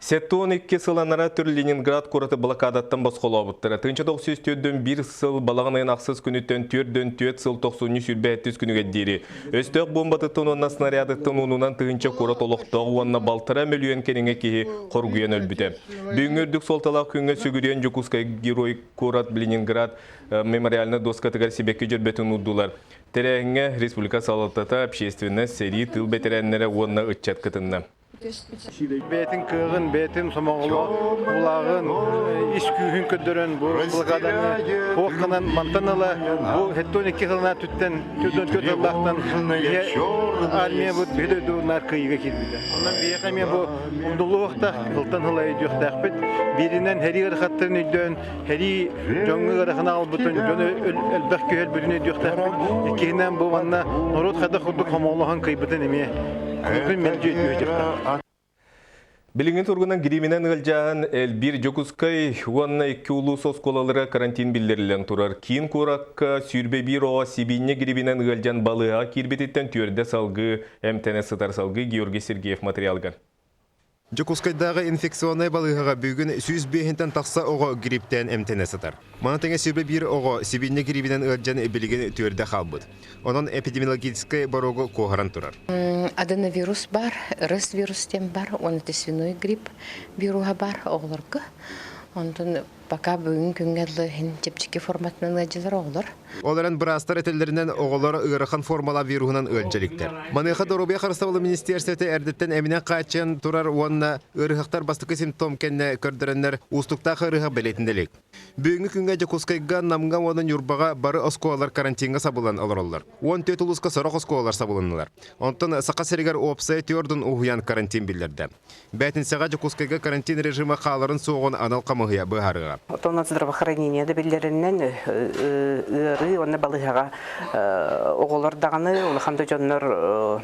72 сыл анараа төр Ленинград куораты блокадаттан босхолообуттара. 1941 сыл балаҕан ыйын ахсыс күнүттэн 44 сыл тохсунньу 27 күнүгэр диэри өстөөх буомбатыттан уонна снарядыттан уонунан тыһыынча куорат олохтоох уонна балтараа мөлүйүөн кэриҥэ киһи хоргуйан өлбүтэ. Бүгүҥҥү үрдүк суолталаах күҥҥэ сүгүрүйэн Дьокуускай герой куорат Ленинград мемориальнай дуоскатыгар сибэкки дьөрбөтүн уурдулар. Тэрээһиҥҥэ республика салалтата, общественность, сэрии, тыыл бэтэрээннэрэ уонна ыччат кытынна. Бэйэтин кыаҕын, бэйэтин сомоҕолоох улааҕын, ис күүһүн көрдөрөн бу блокаданы туохханан мантан ыла бу 72 сылына түттэн 44 сыллаахтан армиябыт биһи дойдубунаар кыайыыга киирбитэ. Онон биһиэхэ эмиэ бу умнуллуохтаах, сылтан сыл өйдүөхтээхпит. Бииринэн сэрии ыарахаттарын өйдөөн, сэрии дьоҥҥо ыараханы аҕалбытын, дьон элбэх киһи өлбүтүн өйдүөхтээхпит. Иккиһинэн бу манна норуот хайдах курдук хомоҕолоһон кыайбытын эмиэ Күн мэлдьи өйдүөхтээх. Билиҥҥи туругунан гириминэн ыалдьааһын элбиир Дьокуускай уонна икки улуус оскуолалара карантин биллэриллэн турар. Киин куоракка 21 оҕо сибиинньэ грибинэн ыалдьан балыыһаҕа киирбититтэн түөрдэ салгыы эмтэнэ сытар салгыы Георгий Сергеев материалыгар. Дьокуускайдааҕы инфекционнай балыыһаҕа бүгүн 105-тэн тахса оҕо грипптээн эмтэнэ сытар. Маны тэҥэ 21 оҕо сибиинньэ грибинэн ыалдьан билигин түөрдэ хаалбыт. Онон эпидемиологическай боруогу куоһаран турар. Аденовирус бар, РС вирус диэн бар, уонна свиной грипп вируһа бар оҕолорго. Онтон Пока бүгүн күҥҥэ дылы иһин чэпчэки форматынан ыалдьалар оҕолор. Ол эрэн быраастар этэллэринэн оҕолор ыарахан формалаах вируһунан ыалдьа иликтэр. Маныаха доруобуйа харыстабылын министиэрстибэтэ эрдэттэн эминэн хааччыйан турар уонна ыарыһахтар бастакы симптом кэннэ көрдөрөннөр уустуктаах ыарыһах бэлиэтэнэ илик. Бүгүҥҥү күҥҥэ Дьокуускайга, Намҥа уонна Ньурбаҕа бары оскуолалар карантиҥҥа сабыллан олороллор. 14 улууска сорох оскуолалар сабылыннылар. Онтон Саха сиригэр уопсайа түөрт уһуйаан карантин биллэрдэ. Бээтинсэҕэ Дьокуускайга карантин режимэ хааларын суоҕун анал хамыыһыйа быһаарыаҕа. Оттон здравоохранение да биллэринэн ыарыы уонна балыыһаҕа оҕолор даҕаны улахан да дьоннор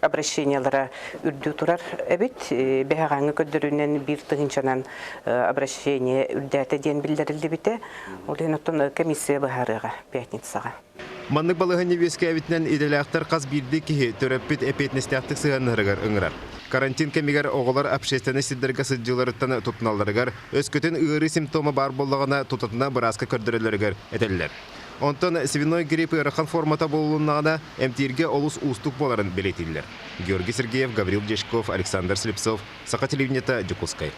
обращениелара үрдүү турар эбит. Бэһэҕээҥҥи көрдөрүүнэн биир тыһыынчанан обращение үрдээтэ диэн биллэриллибитэ. Ол иһин оттон комиссия быһаарыаҕа пятницаҕа. Маннык балаһыанньа үөскээбитинэн идэлээхтэр хас биирдии киһи төрөппүт эппиэтинэстээхтик сыһыаннаһарыгар ыҥырар. Карантин кэмигэр оҕолор общественнай сирдэргэ сылдьыыларыттан туттуналларыгар, өскөтүн ыарыы симптома баар буоллаҕына тутатына бырааска көрдөрөллөрүгэр этэллэр. Онтон свиной грипп ыарахан формата булулуннаҕына, эмтииргэ олус уустук буоларын бэлиэтииллэр. Георгий Сергеев, Гаврил Дьячков, Александр Слепцов, Саха телевидениета, Дьокуускай.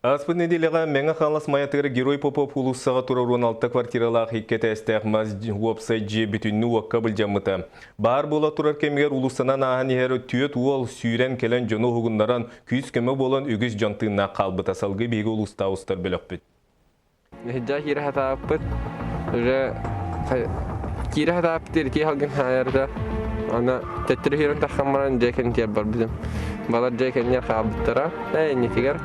Ааспыт нэдиэлэҕэ Мэҥэ Хаҥалас Майатыгар Герой Попов уулуссаҕа турар 16 квартиралаах икки этээстээх мас уопсай дьиэ бүтүннүү уокка былдьаммыта. Баар буола турар кэмигэр уулуссанан ааһан иһэр түөрт уол сүүрэн кэлэн дьону уһугуннаран, күүс-көмө буолан үгүс дьон тыыннаах хаалбыта. Салгыы биһиги улуустаах устар бөлөхпүт. Иһирдьэ киирэ сатаабыппыт, уже киирэ сатаабыт итии халгын хаайарда. Аны төттөрү киирэн тахсан баран дьиэ кэннитигэр барбытым. Балар дьиэ кэннигэр хаалбыттара. Ээ иннитигэр.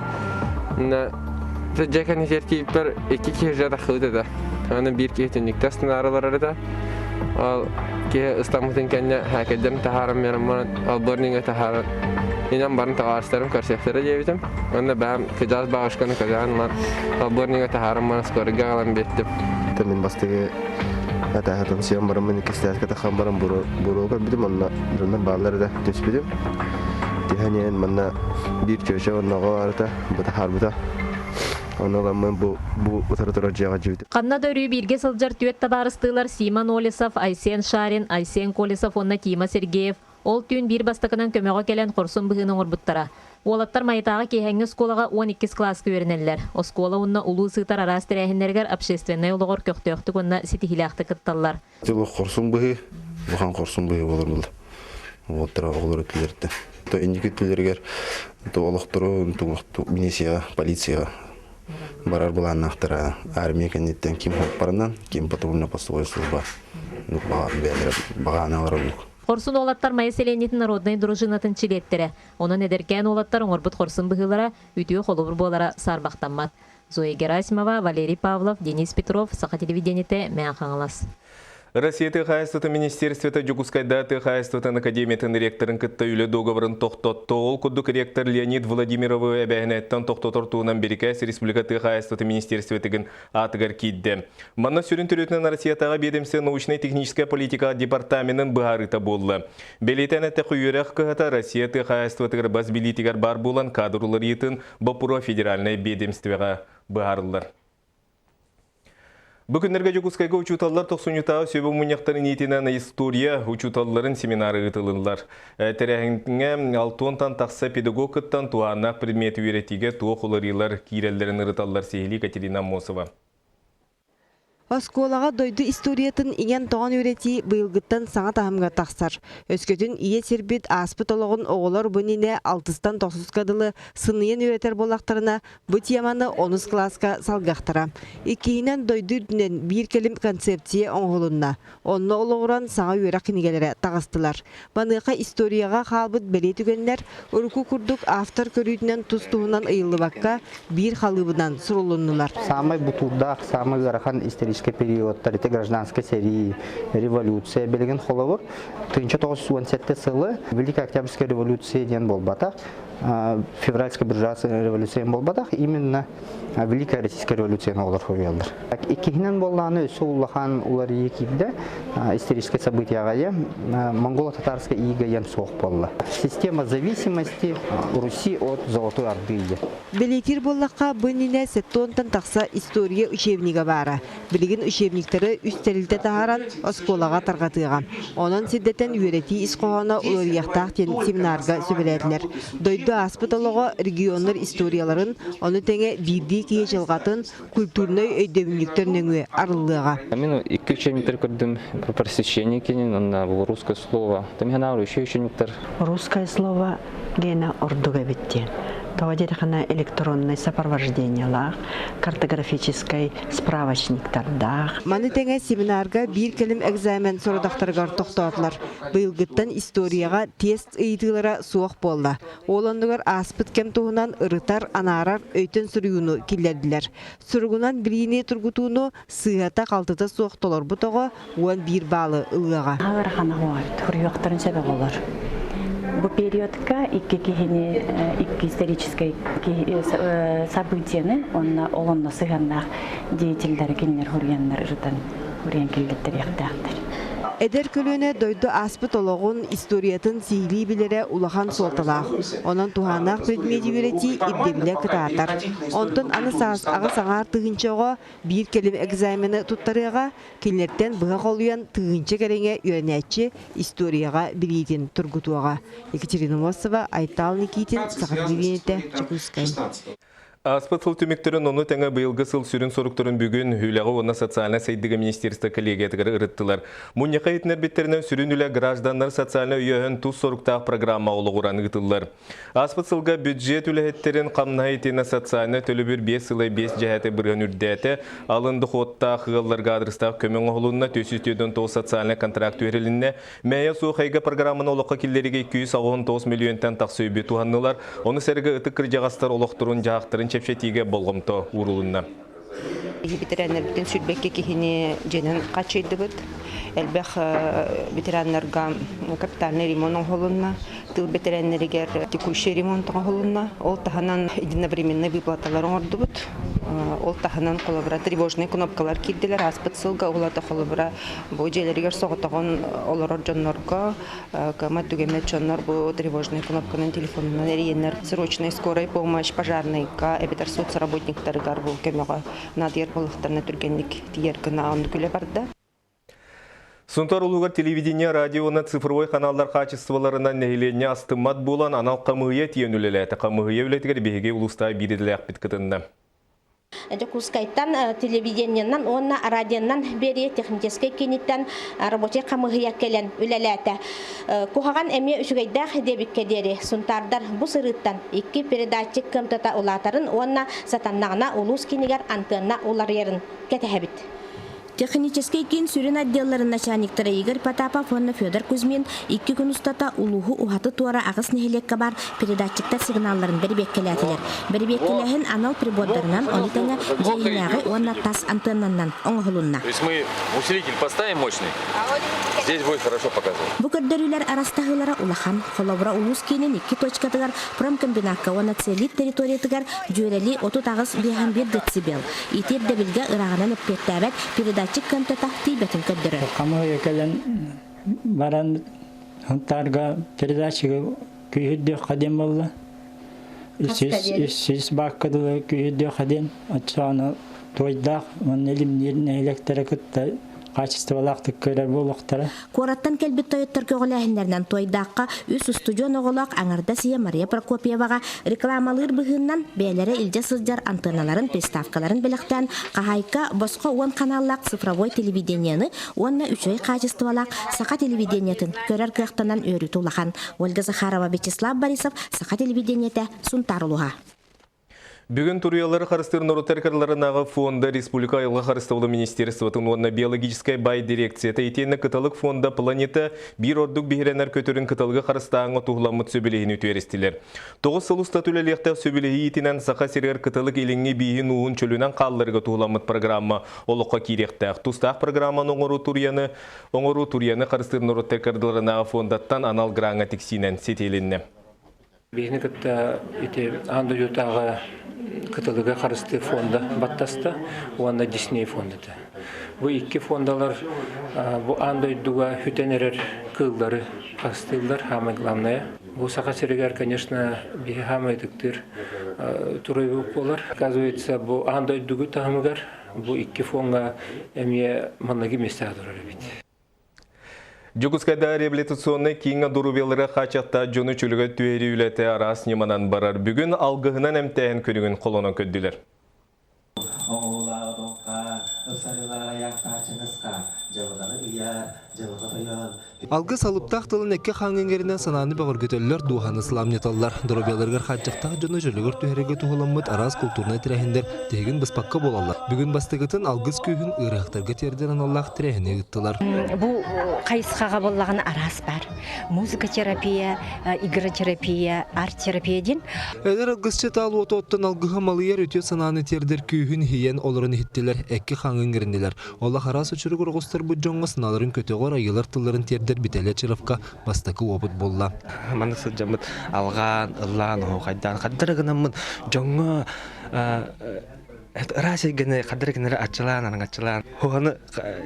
Дьиэ кэннитигэр тиийбиппэр икки киһи уже тахсыбыт этэ. Аны биир киһи түннүктэ станаары барар этэ. Ол киһи ыстаммытын кэннэ хээкэйдэрин таһааран биэрэн баран алборниҥҥа таһааран инэн баран табаарыстарым көрсүөхтэрэ диэбитим. Онно бэйэм кыдьаас бабушканы көтөҕөн ылан алборниҥҥа таһааран баран скорыйга аҕалан биэртим. Мин бастакы этээһитин сиэн бараммын иккистээскэ таххан баран буруо көрбүтүм онно дьоннор бааллар этэ түспүтүм. Түһэн иһэн манна биир чүөчэ онноҕо барыта бу таһаарбыта. Ону ыламмын бу бу утары турар дьиэҕэ дьиэбит. Ханна да өрүү бииргэ сылдьар түөрт табаарыстыылар Симон Олесов, Айсен Шарин, Айсен Колесов уонна Тима Сергеев ол түүн биир бастакынан көмөҕө кэлэн хорсун быһыыны оҥорбуттара. Уолаттар Майатааҕы киэһэҥҥи оскуолаҕа 12 кылааска үөрэнэллэр. Оскуола уонна улуус ыытар араас тэрээһиннэригэр общественнай олоҕор көхтөөхтүк уонна ситиһиилээхтик кытталлар. Дьыл хорсун быһыы, улахан хорсун быһыы буолар буолла. Уолаттара оҕолор өттүлэриттэн. То инники өттүлэригэр то олохтору милицияҕа, полицияҕа барар былааннаахтара. Армия кэнниттэн ким хоппарынан, ким патрульно-постовой служба бэйэлэрэ баҕаана оннук. Хорсун уолаттар Майа сэлиэнньэтин народнай дружинатын чилиэттэрэ. Онон эдэркээн уолаттар оҥорбут хорсун быһыылара үтүө холобур буолара саарбахтаммат. Зоя Герасимова, Валерий Павлов, Денис Петров, Саха телевидениетэ, Мэҥэ Хаҥалас. Россия тыа хаһаайыстыбатын министерствота Дьокуускайдааҕы тыа хаһаайыстыбатын академиятын ректорын кытта үлэ дуогабарын тохтотто. Ол курдук ректор Леонид Владимировы эбээһинэһиттэн тохтотор туһунан бирикээс республика тыа хаһаайыстыбатын министерствотыгын аатыгар киирдэ. Манна сүрүн төрүөтүнэн Россиятааҕы биэдэмсэ научнай-техническэй политикаҕа департаменын быһаарыыта буолла. Бэлиэтээн эттэххэ, үөрэх кыһата Россия тыа хаһаайыстыбатыгар бас билиитигэр баар буолан кадр уларыйыытын боппуруоһа федеральнай биэдэмствэҕэ быһаарыллар. Бу күннэргэ Дьокуускайга учууталлар тохсунньутааҕы сүбэ мунньахтарын иитинэн история учууталларын семинары ыытылыннар. Тэрээһиҥҥэ алтуонтан тахса педагог кыттан туһааннаах предмети үөрэтиигэ туох уларыылар киирэллэрин ырыталлар сиһилии Катерина Аммосова. Оскуолаҕа дойду историятын иҥэн-тоҥон үөрэтии быйылгыттан саҥа таһымҥа тахсар. Өскөтүн ийэ сирбит ааспыт олоҕун оҕолор бу иннинэ алтыстан тохсуска дылы сыныйан үөрэтэр буоллахтарына, Бу теманы онус кылааска салгыахтара. Иккиһинэн, дойду үрдүнэн биир кэлим концепция оҥоһулунна. Онно олоҕуран саҥа үөрэх кинигэлэрэ таҕыстылар. Маныаха историяҕа хаалбыт бэлиэ түгэннэр урукку курдук автор көрүүтүнэн тус-туһунан ыйыллыбакка, биир халыыбынан сурулуннулар. Самай бутуурдаах, самай ыарахан историческай периодтар ити гражданскай сэрии, революция билигин холобур 1917 сылы Великая Октябрьская революция диэн буолбатах, февральская буржуазная революция буолбатах, именно Великая Российская революция оҕолор хоруйаллар. Иккиһинэн буоллаҕына өссө улахан уларыйыы киирдэ историческое событияҕа монголо-татарская иига диэн суох буолла. Система зависимости Руси от Золотой Орды диэн. Бэлиэтиир буоллахха, бу иннинэ сеттонтан тахса история учебнига баара. Билигин учебниктары үс тэрилтэ таһааран оскуолаҕа тарҕатыаҕа. Онон сирдэтэн үөрэтии ис хоһооно уларыйыахтаах диэн семинарга сүбэлээтилэр. Дойду ааспыт олоҕо регионнар историяларын, ону тэҥэ биирдии киһи дьылҕатын культурнай өйдөбүнньүктэр нөҥүө арыллыаҕа. Мин икки учебниктар көрдүм просвещение кинин онна русское слово. Там еще учебниктар. Русское слово гена ордук эбит диэн. Тоҕо диэтэххинэ электроннай сопровождениелаах, картографическай справочниктардаах. Маны тэҥэ семинарга биир кэлим экзамен сорудахтарыгар тохтоотулар. Быйылгыттан историяҕа тест ыйытыылара суох буолла. Ол оннугар ааспыт кэм туһунан ырытар, анаарар өйтөн суруйууну киллэрдилэр. Суругунан билиини тургутууну сыыһата-халтыта суох толорбут оҕо 11 баалы ылыаҕа. Ыарахан суруйуохтарын сөбө болор. Бу периодка икки киһини икки историческай событияны онно олонно сыһыаннаах деятельдары кинилэр хуруйаннар ырытан хуруйан киллэттэриэхтээхтэр. Эдэр көлүөнэ дойду ааспыт олоҕун, историятын сиһилии билэрэ улахан суолталаах. Онон туһааннаах предмети үөрэтии ирдэбилэ кытаатар. Онтон аны саас аҕыс аҥаар тыһыынча оҕо биир кэлим экзамены туттарыаҕа, кинилэртэн быһа холуйан тыһыынча кэриҥэ үөрэнээччи историяҕа билиитин тургутуоҕа. Екатерина Мосова, Айтал Никитин, Саха телевидениетэ, Дьокуускай. Ааспыт сыл түмүктэрин ону тэҥэ быйылгы сыл сүрүн соруктарын бүгүн Үлэҕэ уонна социальнай сайдыыга министерство коллегиятыгар ырыттылар. Мунньахха иһитиннэрбиттэринэн сүрүн үлэ гражданнар социальнай өйөөһүн тус соруктаах программа олоҕуран ыытыллар. Ааспыт сылга бюджет үлэһиттэрин хамнаһа итиэннэ социальнай төлөбүр биэс сылай биэс дьэһээтэ бырыһан үрдээтэ. Алын дохуоттаах ыалларга адрестаах көмө оҥоһулунна, 449 социальнай контракт түһэрилиннэ. Мэйэ суох эйгэ программаны олоххо киллэриигэ 289 миллионтан тахса үбү туһаннылар. Ону сэргэ ытык кырдьаҕастар олохторун-дьаһахтарын чэпчэтиигэ болҕомто уурулунна. Ветераннарбытын сүүрбэккэ киһини дьиэнэн хааччыйдыбыт. Элбэх ветераннарга капитальный ремонт оҥоһулунна. Тыл бэтэрээннэригэр текущий ремонт оҥоһулунна. Ол таһынан единовременный выплаталар оҥордубут. Ол таһынан холобура тревожный кнопкалар киирдилэр. Ааспыт сылга улата холобура бу дьиэлэригэр соҕотоҕун олорор дьоннорго кыаммат түгэммэт дьоннор бу тревожный кнопканан телефонунан эрийэннэр срочная скорая помощь пожарныйга эбэтэр соцработниктарыгар бу көмөҕө наадыйар буоллахтарына түргэнник тиийэр гына оннук үлэ барда. Сунтар улуугар телевидение, радио уонна цифровой каналлар хаачыстыбаларынан нэһилиэнньэ астыммат буолан анал хамыыһыйа тиийэн үлэлээтэ. Хамыыһыйа үлэтигэр биһиги улуустаах биир идэлээхпит кытынна. Дьокуускайтан телевидениеннан уонна радионан биэрии техническэй кииниттэн рабочай хамыыһыйа кэлэн үлэлээтэ. Куһаҕан эмиэ үчүгэйдээх диэбиккэ диэри сунтаардар бу сырыыттан икки передатчик кыамтата улаатарын уонна сатаннаҕына улуус киинигэр антыанна уларыйарын кэтэһэбит. Техническэй киин сүрүн отделларын начальниктара Игорь Потапов уонна Федор Кузьмин икки күн устата улууһу уһаты-туора аҕыс нэһилиэккэ баар передатчиктар сигналларын бэрэбиэркэлээтилэр. Бэрэбиэркэлээһин анал прибордарынан, ону тэҥэ дьиэ иһинээҕи уонна тас антыаннаннан оҥоһулунна. То есть мы усилитель поставим мощный, здесь будет хорошо показывать. Бу көрдөрүүлэр арастаһыылара улахан. Холобура, улуус киинин икки точкатыгар промкомбинакка уонна Целит территориятыгар дьүөрэлии 38 51 децибел. Ити ирдэбилгэ ырааҕынан эппиэттээбэт передатчик кыамтата тиийбэтин көрдөрөр. Хамыһыйа кэлэн баран Сунтаарга передатчигы күүһүрдүөххэ диэн буолла. Үс баакка дылы күүһүрдүөххэ диэн оччоҕуна туойдаах уонна илимниир нэһилиэктэрэ кытта хаачыстыбалаахтык көрөр буолуохтара. Куораттан кэлбит тойоттор көҕүлээһиннэринэн Туойдаахха үс устудьуон оҕолоох аҥардас ийэ Мария Прокопьеваҕа рекламалыыр быһыыннан бэйэлэрэ илдьэ сылдьар антыаналарын, приставкаларын бэлэхтээн хаһаайка босхо уон ханааллаах цифровой телевидениены уонна үчүгэй хаачыстыбалаах саха телевидениетын көрөр кыахтанан үөрүүтэ улахан. Ольга Захарова, Вячеслав Борисов, Саха телевидениетэ, Сунтаар улууһа. Бүгүн туруйалары харыстыыр норуоттар кыраларынааҕы фонда Республика айылҕа харыстабыла министерствотын уонна биологическай бай дирекцията итиэннэ Кыталык фонда Планета биир ордук биһирэнэр көтөрүн кыталыгы харыстааҥҥа туһуламмыт сөбүлэһиини үтүөристилэр. 9 сыл устата үлэлиэхтээх сөбүлэһии иитинэн Саха сиригэр кыталык илиҥҥи бииһин ууһун чөлүнэн хаалларыыга туһуламмыт программа олоххо киириэхтээх. Тустаах программаны оҥоруу туруйаны оҥоруу туруйаны харыстыыр норуоттар кырдаларынааҕы фондаттан анал граҥҥа тиксиинэн ситиһилиннэ. Биһини кытта ити аан дойдутааҕы кытылыга харыстыыр фонда баттаста уонна Дисней фондата. Бу икки фондалар бу аан дойдуга сүтэн эрэр кыыллары харыстыыллар, самое главное. Бу Саха сиригэр, конечно, биһи хаамай ытыктыыр туруйбут буолар. Оказывается, бу аан дойдугу таһымыгар бу икки фонга эмиэ манныгы миэстэҕэ турар эбит. Дьокуускайдааҕы реабилитационнай кииҥҥэ доруобуйалара хааччахтаах дьону чөлүгэр түһэрии үлэтэ араас ньыманан барар. Бүгүн алгыһынан эмтээһин көрүҥүн холонон көрдүлэр. Алгыс алыптаах тылын экки хаан иҥэринэн санааны бөҕөргөтөллөр, дууһаны сыламньыталлар. Доруобуйаларыгар хааччахтаах дьону чөлүгэр түһэрэргэ туһуламмыт араас култуурунай тэрээһиннэр тиһигин быспакка буолаллар. Бүгүн бастакытын алгыс күүһүн ыарыһахтарга тиэрдэр аналлаах тэрээһини ыыттылар. Бу хайысхаҕа буоллаҕына араас баар. Музыкотерапия, игротерапия, арт-терапия диэн. Эдэр алгысчыт аал уоту оттон алгыһы малыйар үтүө санааны тиэрдэр күүһүн иһийэн олорон иһиттилэр, экки хаҥын иҥэриннилэр. Олох араас учуругар оҕустарбыт дьоҥҥо санааларын көтөҕөр, айыылар тылларын тиэрдэр Битээлэ Чировка бастакы уопут буолла. Маннык сылдьаммыт алҕаан, ыллаан, оһуохайдаан хардары гынаммын дьоҥҥо ыраас эйгэни хардары гынары аччылаан, араҥаччылаан хоһону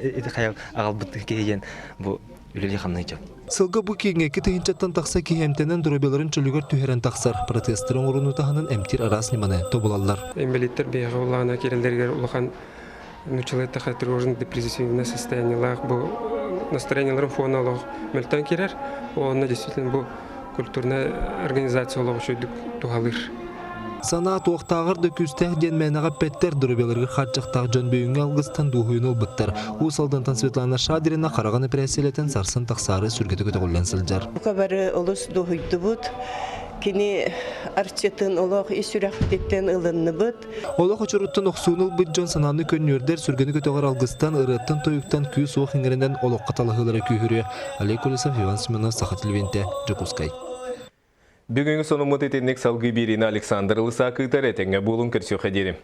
ити хайал аҕалбыт киһи диэн бу үлэлии хамныы дьон. Сылга бу кииҥҥэ 2 тыһыынчаттан тахса киһи эмтэнэн доруобуйаларын чөлүгэр түһэрэн тахсар. Протезтары оҥорууну таһынан эмтиир араас ньыманы тобулаллар. Инвалидтар биһиэхэ улаана киирэллэригэр улахан нууччалыы эттэххэ тревожно-депрессивное состояниелаах бу настроениеларын фона олох мөлтөөн киирэр. Онно действительно бу культурная организация олох үчүгүйдүк туһалыыр. Санаа туохтааҕар да күүстээх диэн мээнэҕэ эппэттэр, доруобуйаларыгар хааччахтаах дьон бүгүҥҥү алгыстан дуоһуйууну ылбыттар. Уус Алдантан Светлана Шадрина хараҕын эпэрээссийэлэтэн сарсын тахсаары сүргэтэ көтөҕүллэн сылдьар. Бука бары олус дуоһуйдубут. Кини арчытын олох ис сүрэхпититтэн ылынныбыт. Олох очуруттан охсууну ылбыт дьон санааны көнньүөрдэр, сүргэни көтөҕөр алгыстан, ырыаттан-тойуктан күүс-уох иҥэринэн олоххо талаһыылара күүһүрүө. Олег Колесов, Иван Семенов, Саха телевидениетэ, Дьокуускай. Бүгүҥҥү сонуммут итинник салгыы биэриини Александр Лысак ыытар этэҥҥэ буолун көрсүөххэ диэри.